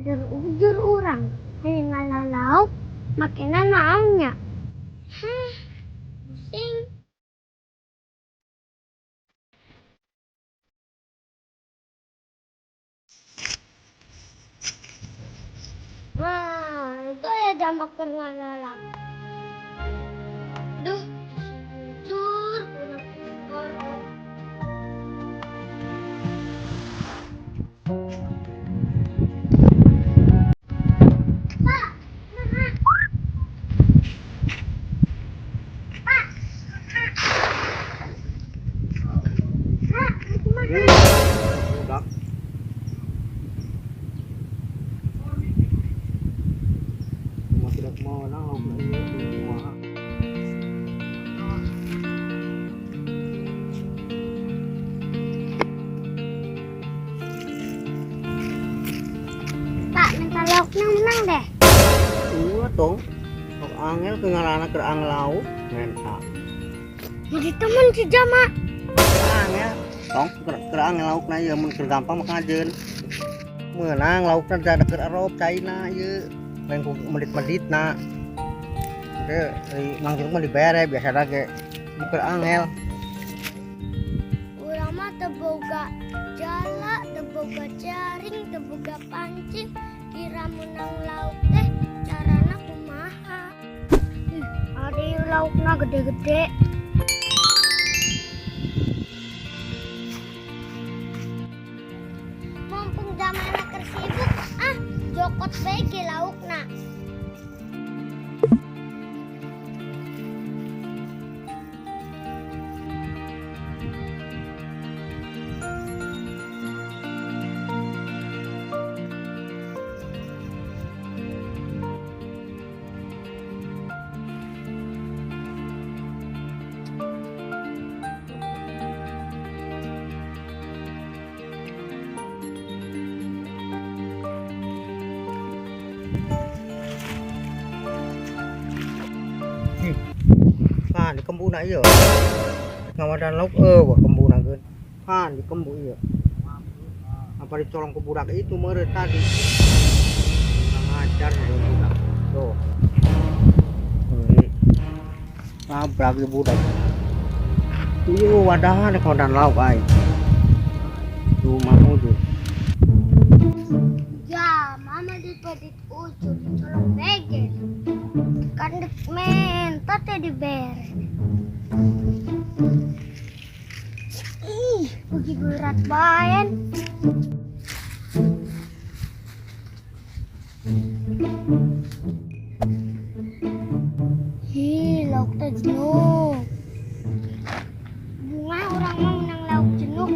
Ujur-ujur urang hayang ngala lauk makena naon nya? Heh, pusing. Wah, itu ya jamak keur ngala lauk. Duh, jujur urang ngorok. Pak, nah. Pak. Pak, kumaha? Budak. Cuma tidak mau menang lauk ieu kumaha. Pak, minta lauknya menang deh. Iya tong. Sok angel ke ngaranna keur angel lauk menta. Jadi temen si Jama. Angel. Tong keur angel laukna ieu mun keur gampang mah kajeun. Meunang laukna da keur arop caina ieu. Lain ku medit-meditna. Teu mang mah dibere biasa ge. Mun keur angel. Urang mah teu boga jala, teu boga jaring, teu boga pancing. Kira menang lauk teh carana kumaha? Ih, ada laukna gede-gede. Mumpung zamana keur sibuk, ah, jokot bae ge laukna. Pan di kembuna ieu. Ngawadan lauk eueuh kembuna geun. Pan di kembu ieu. Apa dicolong ke budak itu meureun tadi. Kurang ajar meureun budak. Tuh. Heuh. Nabrak ieu budak. Ieu wadahan ngawadan lauk aing. Tuh mah ujur. Ya, mama dipadit ujur dicolong bege. Kan dek menta teh dibere. Ih, bagi berat baen. Hi, lauk teh jenuh. Bunga urang mah menang lauk jenuh.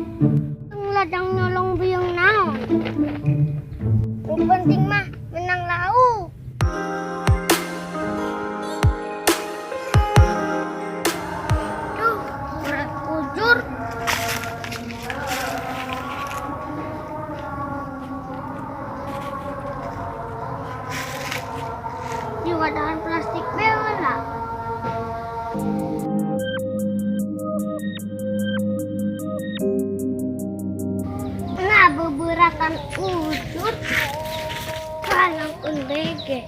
Ladang nyolong buyung naon. Nu penting mah menang lauk. Duh, berat ujur. Di wadahan plastik bela. Nah, beberatan ujur. Kalangkun bege.